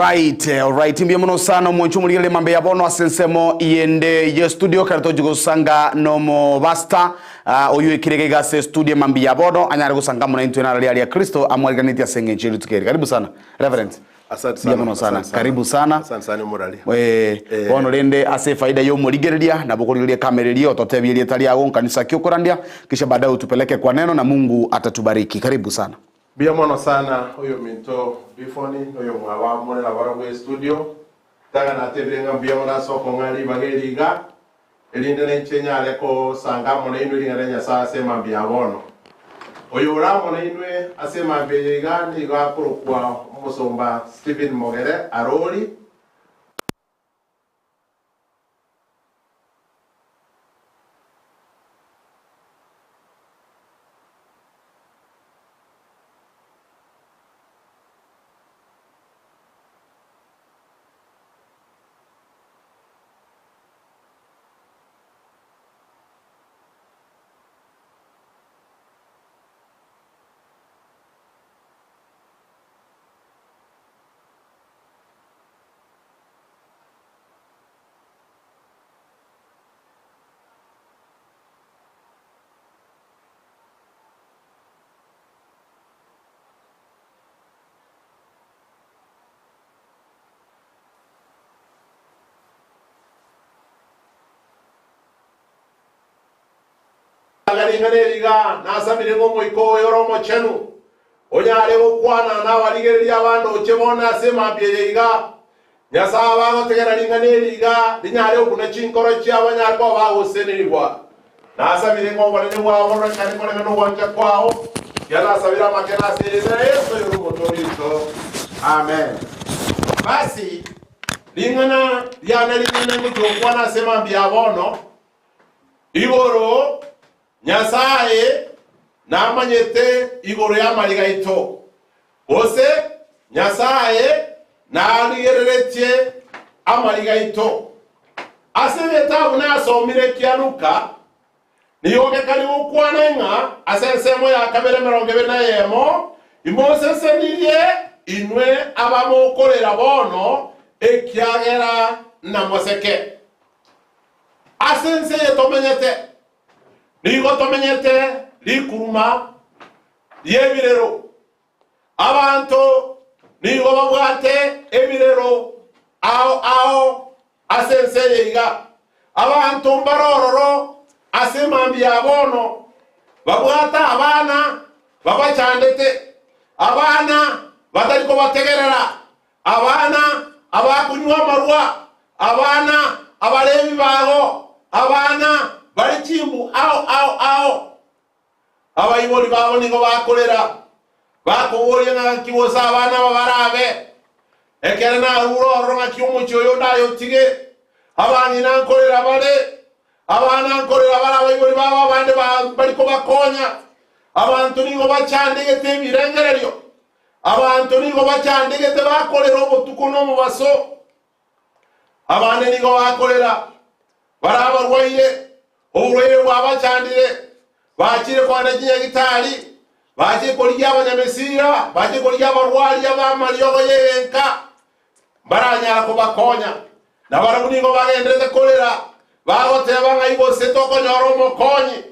Alright, alright, mbuya mono sana omwancho omorigereria mambe ya bono ase ensemo yende ye studio kare tochi gosanga nomobasta uh, oyo ekire iga ase studio mambi ya bono anyare gosanga amo naintwe narari aria Kristo amwariganetie ase eng'encho y'rituko eri. Karibu sana Reverend. Asante Mbuya sana, mono sana. asante sana. Karibu sana. Asante sana omorari. Eh, Eh. bono rende ase efaida ya omorigereria nabo okorigereria ekamera eria ototebie erieta riago nkanisa ki okorandia kisha baadaye utupeleke kwa neno na Mungu atatubariki. Karibu sana. Mbuya mono sana oyominto Bifoni na oyomwabo more nabarabwo estudio. Tanga natebire ng'a mbuya mono ase okong'a ribaga eri iga, erinde nainche nyare kosanga amo nainwe ring'ana ria Nyasae ase emambia ya bono. Oyo ore amo nainwe ase emambia eye iga nigo akorokwa omosomba Stephen Mogere Arori. Ring'ana eri iga, Nasabire ng'a Omoika oye ore Omochenu onyare gokwana nabarigereria abandoche bono ase emambia eye iga. Nyasae abagotegera ring'ana eri iga rinyare gokuna chinkoro chiabo banyare koba bagosenerigwa. Nasabire ng'a obonene bwao bororekane koreng'ana nogwancha kwao, ekiagera nasabire amakene ase erieta ria Yeso oyore Omotoori oito. Amen. Basi, ring'ana riane rinene ngochia gokwana ase emambia ya bono, igoro Nyasae namanyete igoro y'amariga aito, gose Nyasae narigereretie amariga aito. Ase egetabu nasomire kia Luka, nigo gekari gokwana ng'a ase ensemo ya kabere 21, Imosesenirie inwe abamokorera bono, ekiagera namoseke. Ase ense eye tomenyete, Nigo tomenyete rikuruma ri'ebirero. Abanto nigo babwate ebirero ao ao ase ense eye iga. Abanto mbare ororo ase emambia ya bono, babwate abana babachandete, abana batari kobategerera, Abana abakonywa amarwa, abana abare ebibago, abana bare chimbu ao ao ao. Abaibori babo nigo bakorera, bakoboria ng'a naki gose abana aba barabe. Ekero narure ororo ng'aki omochie oyo ndayotige, abang'ina nkorera bare, abana nkorera bare abaibori babo abande bari kobakonya. Abanto nigo bachandegete ebirengererio, Abanto nigo bachandegete bakorera obotuko na omobaso. Abande nigo bakorera bare abarwaire, oborwaire bwabachandire, bachire kogenda chinyagitari, bachire korigia abanyamesira, bachire korigia abarwaria b'amariogo y'egenka, mbaranyara kobakonya. Na barabwo nigo bagenderete korera, bagoteba ng'ai gose tokonyora omokonyi.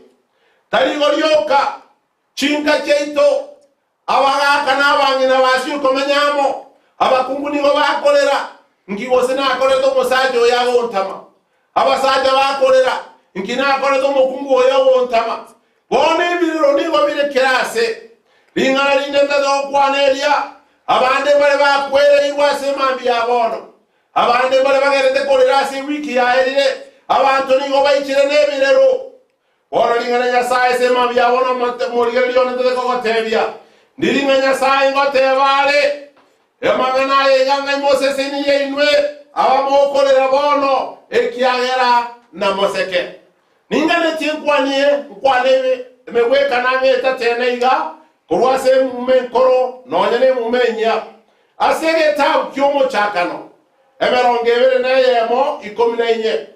Tari igo rioka, chinka chiaito Abagaaka na abang'ina basio komenya amo, abakungu nigo bakorera, Nki gose nakorete omosacha oyo agontama? Abasacha bakorera, Nki nakorete omokungu oyo agontama? Bono ebirero nigo bire kera ase. Ring'ana rinde ntagete gokwana eria, abande mbare bakwereirwe ase emambia ya bono, abande mbare bagenderete korera ase ewiki yaerire, abanto nigo baichire nebirero. Bono ring'ana Nyasae ase emambia yabo nomorigereria one ntete kogotebia, Ndiri ng'a Nyasae ngoteba are, Amang'ana aya iga ng'a imosesenirie inwe abamokorera bono, ekiagera namoseke. Ninganetie nkwanie nkwane emegwekano ang'e etatene iga, korwa ase emuma enkoro nonya nemuma enyia, ase egetabu ki'omochakano, 21, 14.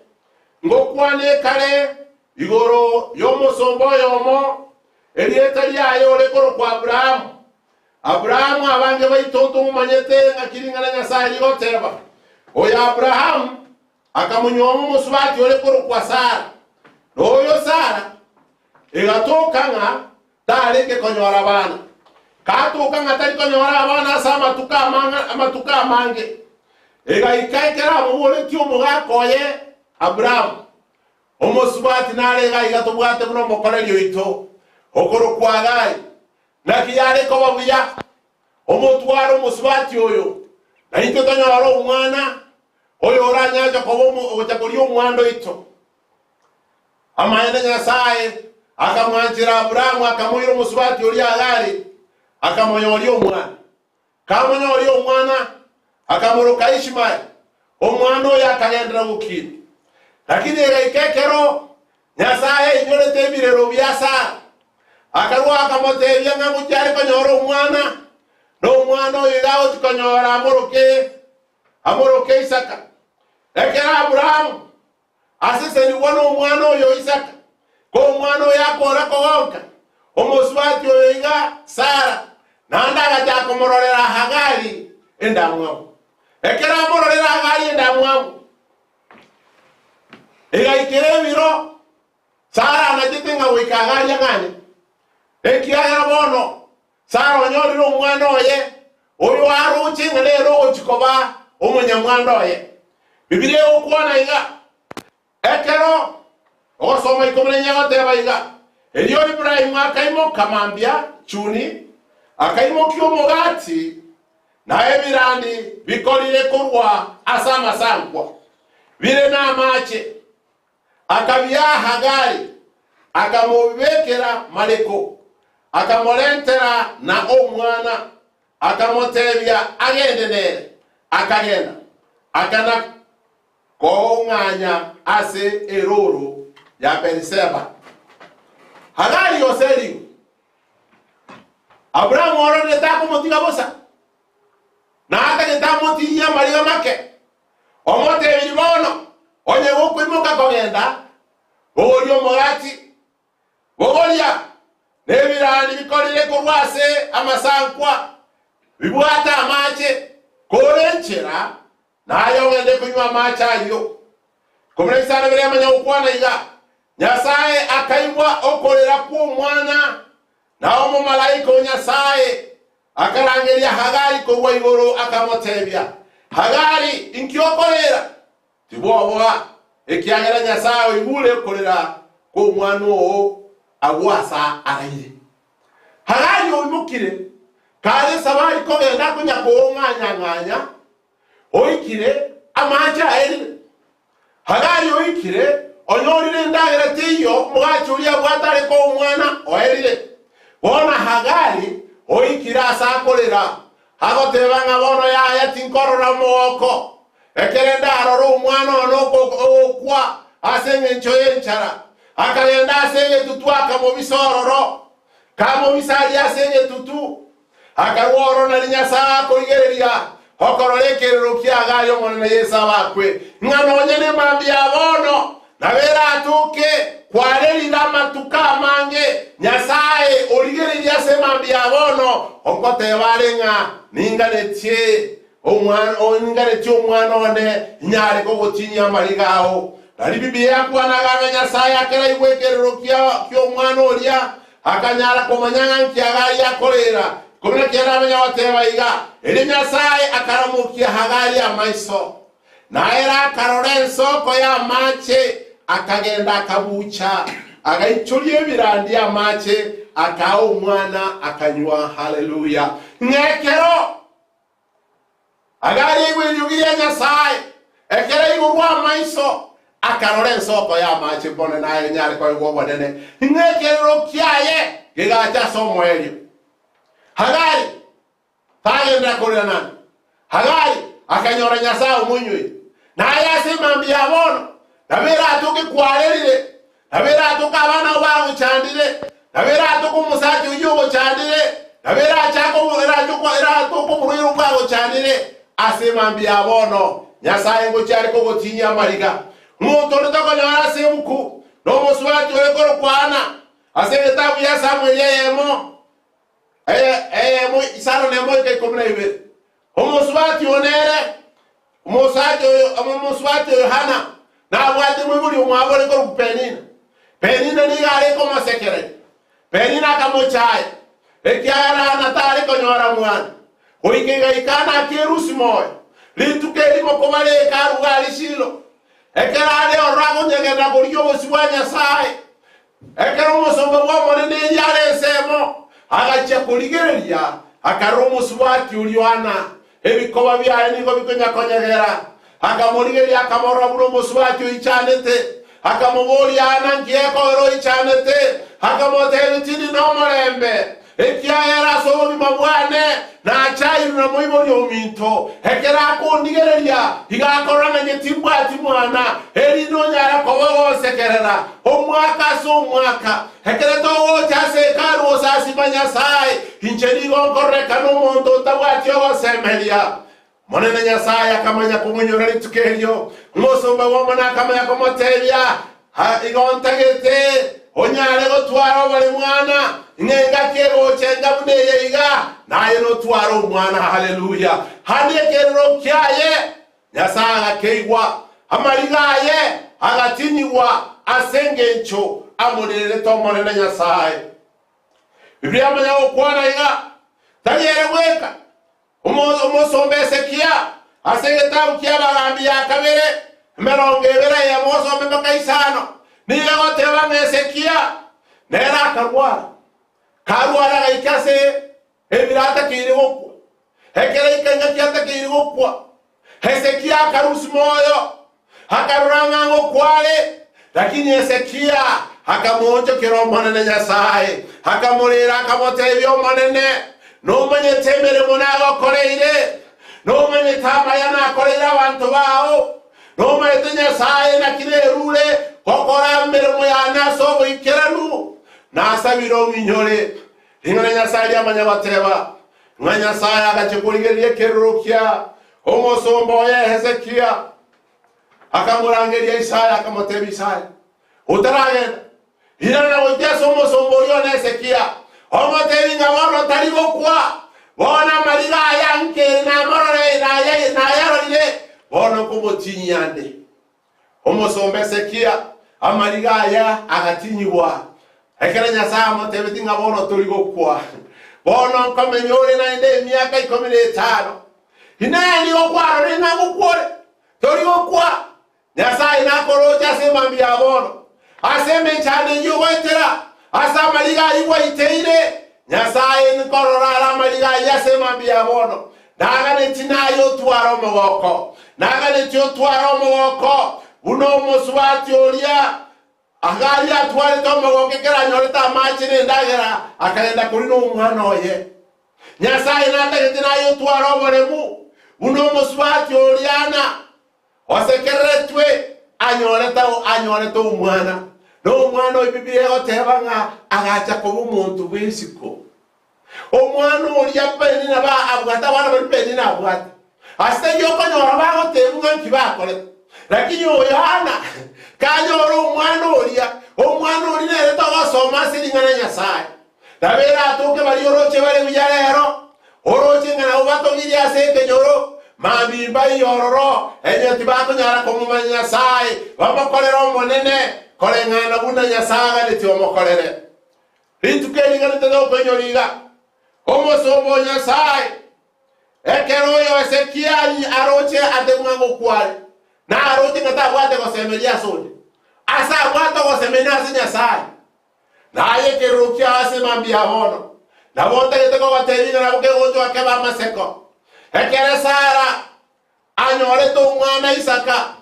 Ngokwane kare igoro y'omosomba oyomo, erieta riaye ore korokwa Abrahamu. Abrahamu abange baito ntomomanyete ng'aki ring'ana Nyasae rigoteba. Oyo Abrahamu akamonyuoma omosubati ore korokwa Sara, na oyo Sara egatoka ng'a tarenge konyora abana. Gatoka ng'a tari konyora abana ase amatuko amatuko amange, egaika ekero amoboretie omogaka oye Abrahamu, Omosubati nare iga iga tobwate buna omokoreri oito, okorokwa Hagari, naki yare koba buya omotware omosubati oyo, na intwe tonyore omwana oyo oranyache koba ogocha koria omwando oito. Amaene Nyasae akamwanchera Aburaamu, akamoira omosubati oria Hagari, akamonyoria omwana. Kamonyoria omwana, akamoroka Ishmaeli. Omwana oyo akagenderera gokina. Lakini egaika ekero Nyasae ainyorete ebirero bia Sara, akarua akamotebia ng'a ngochia are konyora omwana, na omwana oyo iga agochia konyora amoroke amoroke Isaka. Ekero Aburaamu Asesenigwa nomwana oyo Isaka, ko omwana oyo akora kogonka omosubati oyo iga Sara, naende agachaka komororera Hagari endamwamu. Ekero amororera Hagari endamwamu, egaikera ebiro Sara anachete ng'a goika Hagari ang'anye, ekiagera bono Sara onyorire omwana oye, oyo aroche ng'a nere ogochia koba omonyamwando oye. Bibilia egokwana iga, Ekero ogosoma ikomi na inye egoteba iga, Erio Ibrahimu akaimoka mambia chuni, akaimokia omogati na ebirandi bikorire korwa ase amasankwa, bire namache, Akabiaa Hagari, akamobibekera mareko, akamorentera na omwana, akamotebia agende nere. Akagenda, akana koong'anya ase erooro ya Beeri-Seba. Hagari oserigwe. Aburaamu ororire takomotiga bosa, na atagete amotinyie amariga make. Omotebirie bono, onye gokoimoka kogenda, bogoria omogati, bogoria nebirandi bikorire korwa ase amasankwa, bibwate amache, kore enchera, naye ogende konywa amache ayio. Ikomi na isano bere amanya gokwana iga, Nyasae akaigwa okorera kw'omwana, na omomalaika o Nyasae Akarangeria Hagari korwa igoro, akamotebia, Hagari, inki okorera? Tibwoboa, ekiagera Nyasae oigure okorera kw'omwana oo agwo ase araire. Hagari oimokire, kare esabari kogenda akonya koong'anya-ng'anya, oikire, amache aerire. Hagari oikire, onyorire endagera teiyo, omogachi oria abwate are koa omwana oerire. Bono Hagari oikire ase akorera, agoteba ng'a bono yaya tinkorora omogoko, ekero ndarore omwana one ogokwa ase engencho y'enchara. Akagenda ase egetutu akamobisa ororo. Kamobisa aria ase egetutu, Akarua oro nari Nyasae akorigereria okorora ekerero ki'Hagari Omonene Yeso abakwe, ng'a nonya nemambia ya bono nabo eratoke kwarerire amatuko amange. Nyasae origereirie ase emambia ya bono, ogoteba are ng'a ninganetie omwana ninganetie omwana one inyare kogotinyia amariga ao. Nari Biblia yakwanaga ng'a Nyasae akeraigwe ekerero ki'omwana oria Akanyara komanya ng'a nki Hagari akorera. 19 amanya goteba iga, Erio Nyasae akaramokia Hagari amaiso, na ere akarora ensoko y'amache, akagenda akabuucha, agaichoria ebirandi amache, akaa omwana akanywa. Haleluya! Ng'a ekero Hagari aigwa eriogi ria Nyasae, ekero aigorwa amaiso, akarora ensoko y'amache bono naye nyare koegwa obonene, ng'a ekerero kiaye gegacha ase omoerio. Hagari tagenderera korera naende. Hagari akanyora Nyasae omoinyoire, naye ase emambia ya bono nabo eratoke kwarerire, Nabo eratoke abana abo bagochandire, nabo eratoke omosacha oyio ogochandire, nabo erachake eratoke oborwaire obwo bwagochandire ase emambia ya bono. Nyasae ngochia are kogotinyia amariga. Omonto onde tokonyora ase ebuku nomosubati ore korokwa Ana, ase egetabu ya Samueli eyemo. Eye eyemo isano nemo goika 12. Omosubati one ere, omosacha oyo, omosubati oyo Hana, nabwate moibori omwabo ore korokwa Penina. Penina nigo are komosekereria. Penina akamochaya, ekiagera Hana tare konyora mwana. Goika egaika Hana akerusia moyo. Rituko erimo kobare Hekalu iga aria Shilo, ekero are ororo akonyegena korigia obosio bwa Nyasae, Ekero omosomba bw'Omonene Eli are ensemo, agachia korigereria, akarora omosubati oria Ana, ebikoba biaye nigo bikonya-konyegera. Akamorigereria, akamorora buna omosubati oichanete. Akamoboria, Ana, nki gekogera oichanete? Akamotebia, Tindi nomorembe, ekiagera ase obogima bwane nachairwe na moibori ominto. Ekero akondigereria, iga akorora ng'a inche timbwati mwana, erinde onyare koba ogonsekerera omwaka ase omwaka. Ekero togocha ase Hekalu gosasima Nyasae, inche nigo nkororekana omonto otabwati ogosemeria. Omonene Nyasae akamanya komonyora rituko erio, omosomba bw'Omonene akamanya komotebia, Ha, igo ntagete onyare gotwara oboremwana, ng'a engaki egocha enga buna eye iga, naye notware omwana. Haleluya! Handi ekerero kiaye Nyasae agakeigwa, amariga aye agatinigwa ase engencho amorerete Omonene Nyasae. Biblia yamanya gokwana iga, Tari ere bweka, Omosomba Hezekia, ase egetabu ki'Abagambi ya kabere, emerongo ebere eyemo osome mpaka isano, nigo egoteba ng'a Hezekia nere akarwara. Karwara agaika ase ebiro atakeire gokwa. Ekero aika engaki atakeire gokwa, Hezekia akarusia moyo, akarora ng'a ngokwa are. Lakini Hezekia akamoonchokera Omonene Nyasae, akamorera, akamotebia, Omonene, nomanyete emeremo nagokoreire, nomanyete amaya nakoreire abanto bao, nomanyete Nyasae naki nerure gokora emeremo yane ase oboikeranu. Nasabire ong'inyore. Ring'ana Nyasae riamanya goteba, ng'a Nyasae agachia korigereria ekerero kia omosomba oye Hezekia, akamorangeria Isaya, akamotebia Isaya, Otaragenda, irana gochia ase omosomba oria one Hezekia, omotebie ng'a bono tari gokwa, bono amariga aya ankere namorore nayarorire, bono nkomotinyia nde. Omosomba Hezekia amariga aya agatinyigwa, ekero Nyasae amotebetie ng'a bono tori gokwa, bono nkomenya ore naende emiaka ikomi na etano. Inee! Nigo kwarorire ng'a ngokwa ore? Tori gokwa. Nyasae nakoroche ase emambia ya bono, ase emechando eyio ogoetera, ase amariga ayio gwaiteire. Nyasae nkorora are amariga ayio ase emambia ya bono. Naganetie naye otware omogoko, naganetie otware omogoko buna omosubati oria Hagari atwarete omogoko ekero anyorete amache na endagera, akagenda korina omwana oye. Nyasae natagete naye otware oboremu buna omosubati oria Ana osekereretwe anyorete anyorete omwana. Na omwana oyo Biblia egoteba ng'a agacha koba omonto bw'esiko. Omwana oria Penina ba abwate abana baria Penina abwate. Ase ayio okonyora bagotebwa ng'a nki bakorete. Lakini oyo Ana kanyora omwana oria, omwana oria nere togosoma ase ring'ana Nyasae. Nabo eratoke baria oroche bare buya rero, oroche ng'a nabwo batogirie ase ekenyoro, mambia mbaiyo ororo, enye tibakonyara komomanya Nyasae, bamokorere Omonene, koreng'ana buna Nyasae aganetie omokorere. Rituko eri riganete nokoinyora iga, omosomba o Nyasae, ekero oyo Hezekia aroche ate buna ngokwa are, na aroche ng'a tabwate gosemeria ase onde, ase abwate ogosemeria nase Nyasae. Naye ekerero kiao ase mambia ya bono, nabo ntagete kogotebia ng'a nabo kegochoka kebe amaseko. Ekero Sara anyorete omwana Isaka,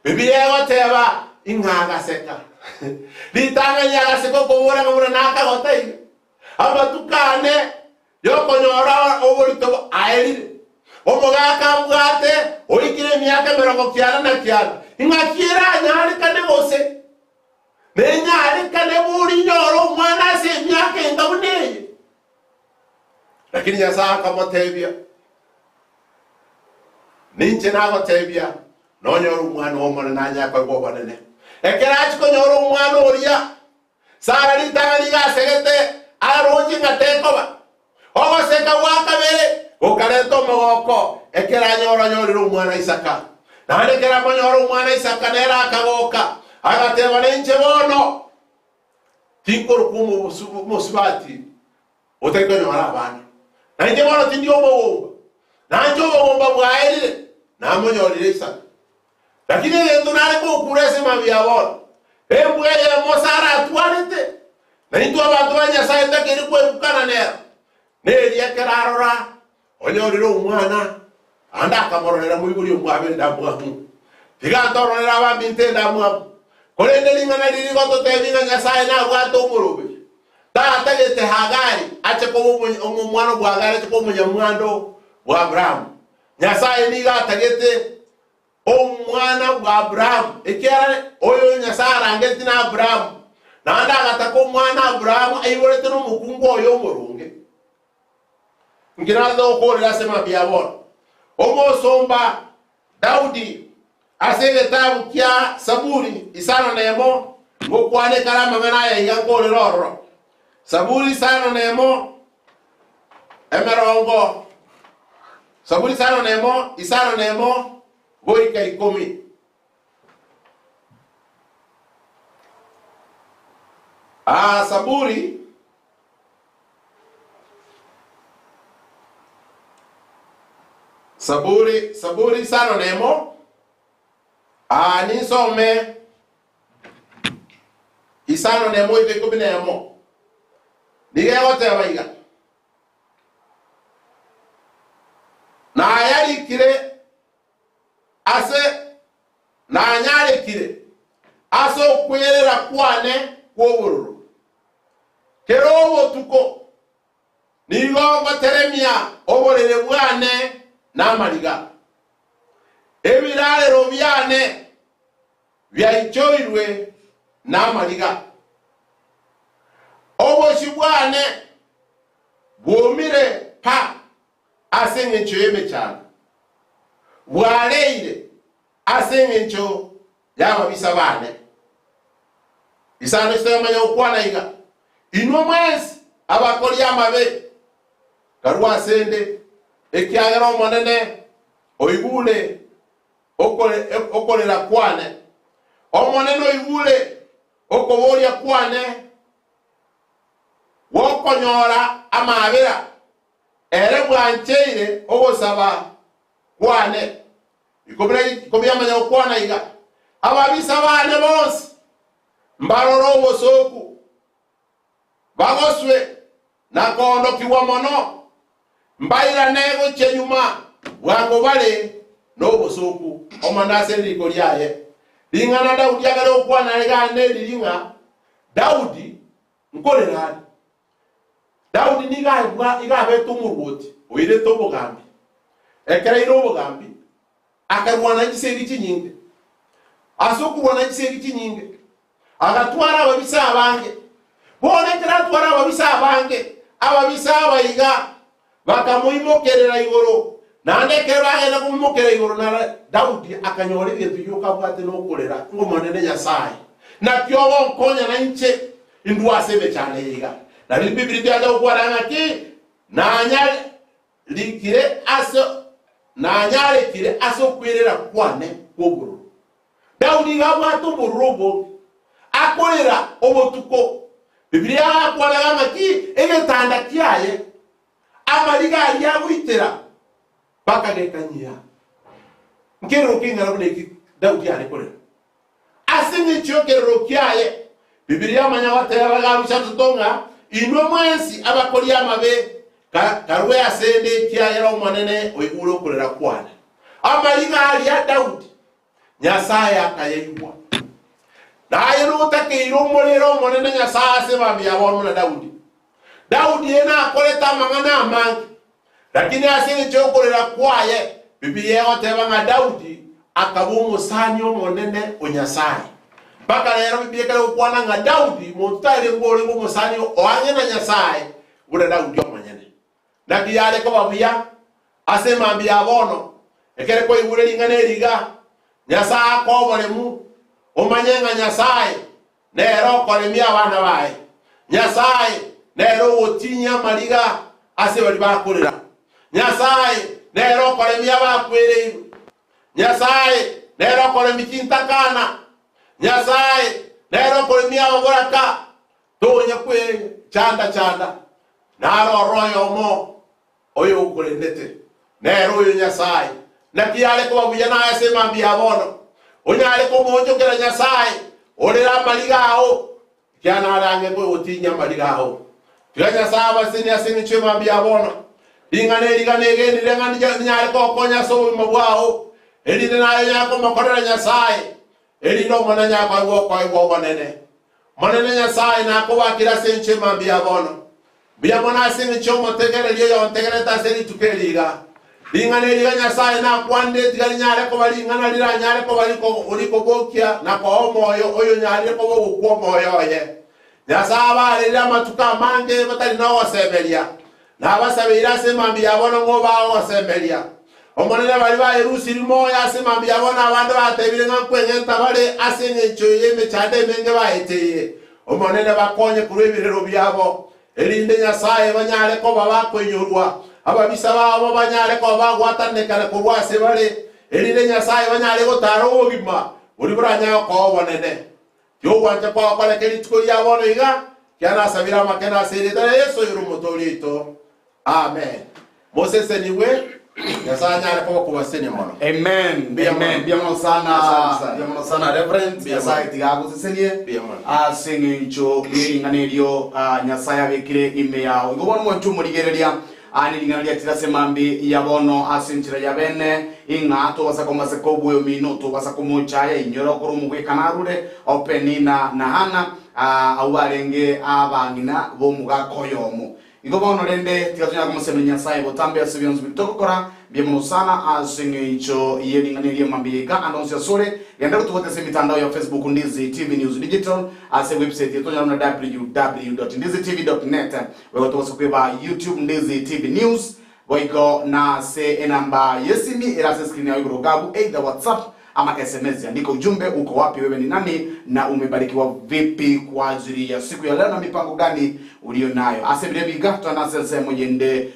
Biblia egoteba ing'a agaseka. Ritang'ani agaseka okobora ng'a buna nakagota iga. Amatuko ane yokonyora oborito aerire. Omogaka ambwate oikire emiaka emerongo kianda na kianda. Ing'aki eranyarekane gose? Nenyarekane bori nyore omwana ase emiaka enga buna eye? Lakini Nyasae akamotebia, Ninche nagotebia, nonyore omwana omonene anyare koegwa obonene. Ekero achia konyora omwana oria, Sara ritang'ani iga asegete, aroche ng'a tekoba. Ogoseka gwa kabere gokareta omogoko ekero anyora onyorire omwana Isaka. Naende ekero amonyora omwana Isaka nere akagoka, agateba, Nainche bono tinkorokwa omosubati otari konyora abana, nainche bono tindi omogomba, nainche obogomba bwaerire, namonyorire Isaka. Lakini egento nare gokura ase mambia ya bono, embwa eyemo Sara atwarete, na intwe abanto ba Nyasae takeri kwebukana nero, neria ekero arora onyorire omwana, ande akamororera moibori omwabo endamwamu. Tiga ntororere abaminto endamwamu, korende ring'ana riria rigototebia ng'a Nyasae nabwate omoroberi. Tatagete Hagari ache koba omwana bw'Hagari ache koba omonyamwando bw'Abrahamu. Nyasae nigo atagete omwana bw'Abrahamu, ekiagera oyo Nyasae arangeretie na Abrahamu, naende agataka omwana Abrahamu aiborete nomokungu oye omoronge. Inki narete gokoorera ase mambia ya bono? Omosomba Daudi ase egetabu kia Saburi isano nemo ngokwana ekare amang'ana aya iga nkoorera ororo. Saburi isano nemo emerongo Saburi 51, 51 goika ikomi. Aa Saburi Saburi Saburi 51, aa ninsome 51 goika 11. Nigo egoteba iga. Nayarikire ase nanyarekire ase okwerera kwane kw'obororo. Kera obotuko nigo ngoteremia oborere bwane namariga, ebirarero biane biaichoirwe namariga. Obosio bwane bwomire pa ase engencho y'emechando, bwareire ase engencho y'ababisa baane. Isano chitamanya gokwana iga, Inwe mwensi abakori amabe, karue asende, ekiagera Omonene oigure okorera kwane. Omonene oigure okoboria kwane gw'okonyora amaabera, ere bwancheire ogosaba kwane. Ikomi yamanya gokwana iga, Ababisa baane bonsi mbarore obosooku, bagoswe na koondokigwa mono, mbairane gochia nyuma bwango bare nobosooku. Omonene ase ririko riaye ring'ana Daudi akare gokwana iga neriri ng'a Daudi nkorera are. Daudi nigo aebwa iga abete omorwoti oirete obogambi. Ekero aire obogambi, akarwana chisegi chinyinge. Ase okorwana chisegi chinyinge, Agatwara ababisa abange. Bono ekero atwara ababisa abange, ababisa aba iga bakamoimokerera igoro. Naende ekero bagenda komoimokera igoro, na Daudi akanyora egento gioka abwate nokorera, ng'Omonene Nyasae, naki ogonkonya nainche indwe ase emechando eye iga? Nario Biblia tiacha gokwana ng'aki, Nanyarikire ase nanyarekire ase okwerera kwane kw'obororo. Daudi iga abwate obororo obonge, akorera obotuko. Bibilia yagakwanaga ng'a ki egetanda kiaye, amariga aria agoitera mpaka gekanyia. Nkerero keng'ana buna eki Daudi are korera. Ase engencho y'ekerero kiaye, Bibilia yamanya goteba gabucha ng'a inwe mwensi abakori amabe, karue asende ekiagera Omonene oigure okorera kwane. Amariga aria a Daudi, Nyasae akayaigwa. Naye notakeire omorere Omonene Nyasae ase mambia ya bono na Daudi. Daudi ere nakorete amang'ana amange, lakini ase engencho y'okorera kwaye, Bibilia egoteba ng'a Daudi akaba omosani omonene o Nyasae. Mpaka rero Bibilia ekare gokwana ng'a Daudi monto tarenge orenge omosani o ang'e na Nyasae buna Daudi omonyene. Naki yare koba buya ase emambia ya bono, ekero kwaigure ring'ana eri iga, Nyasae akoe oboremu, omanye ng'a Nyasae nere okoremia abana baye. Nyasae nere ogotinyia amariga ase baria bakorera. Nyasae nere okoremia abakwereirwe. Nyasae nere okoremia chintakana. Nyasae nere okoremia ababoraka. Tonya kwechanda-chanda, naro ore oyomo oyokorendete, nere oyo Nyasae. Naki are koba buya naye ase emambia ya bono, onyare komoonchokera Nyasae, orere amariga ao, ekiagera nare ang'e kogotinyia amariga ao. Tiga Nyasae abasenie ase engencho y'emambia ya bono. Ring'ana eri iga negenire ng'a ninyare kogokonya ase obogima bwao, erinde naye onyare komokorera Nyasae, erinde Omonene anyare koegwa okoegwa obonene. Omonene Nyasae nakobakire ase engencho y'emambia ya bono. Mbuya mono ase engencho y'omotegereri oyontegerete ase rituko eri iga. Ring'ana eri iga Nyasae nakwanire tiga rinyare koba ring'ana riranyare koba rikobokia na koa omoyo oyonyarire koba ogokwa omoyo oye. Nyasae abaarerire amatuko amange batari nogosemeria, Nabasabeire ase emambia ya bono ng'a obae ogosemeria. Omonene baria bayerusirie moyo ase emambia ya bono abande batebire ng'a nkweng'enta bare ase engencho y'emechando emenge baeteire. Omonene bakonye korwa ebirero biabo, erinde Nyasae banyare koba bakoinyorwa, ababisa babo banyare koba bagwatanekana korwa ase bare, erinde Nyasae banyare gotara obogima boria boranyare koa obonene. Tiogwancha kwao koreke rituko ria bono iga, ekiagera nasabire amakene ase erieta ria Yeso oyore Omotooria oito. Amen. Mosesenigwe, Nyasae anyare koba okobasesenia mono. Amen. Mbuya mono. Amen. Mbuya mono sana. Asante sana. Mbuya mono sana Reverend. Mbuya Nyasae mono. tiga agosesenie Mbuya mono. ase eng'encho yering'ana erio ah, Nyasae abekire ime yao. Igo bono mwanche omorigereria Aya nering'ana riachire ase mambia ya bono ase enchera ya bene, ing'a tobasa komaseka obuya omino, tobasa komochaya inyore okore omogwekano arure o Penina na Hana, abwo barenge abang'ina b'omogaka oyomo. Igo bono rende tiga tonyare komosemeria Nyasae botambe ase bionsi biria togokora. Mbuya mono sana ase eng'encho ye ring'ana eria mambia iga ande onsi asore. Genda gotobwate ase emitandao ya Facebook Ndizi TV News Digital, ase ewebsite yaito onyore buna www.ndizitv.net. Boigo tobasa kweba YouTube Ndizi TV News, boigo na ase enamba yesimi ere ase escreen yao igoro gabu either WhatsApp ama SMS. Andika ujumbe uko wapi wewe ni nani na umebarikiwa vipi kwa ajili ya siku ya leo na mipango gani ulio nayo. Ase biria biga twana ase ensemo yende.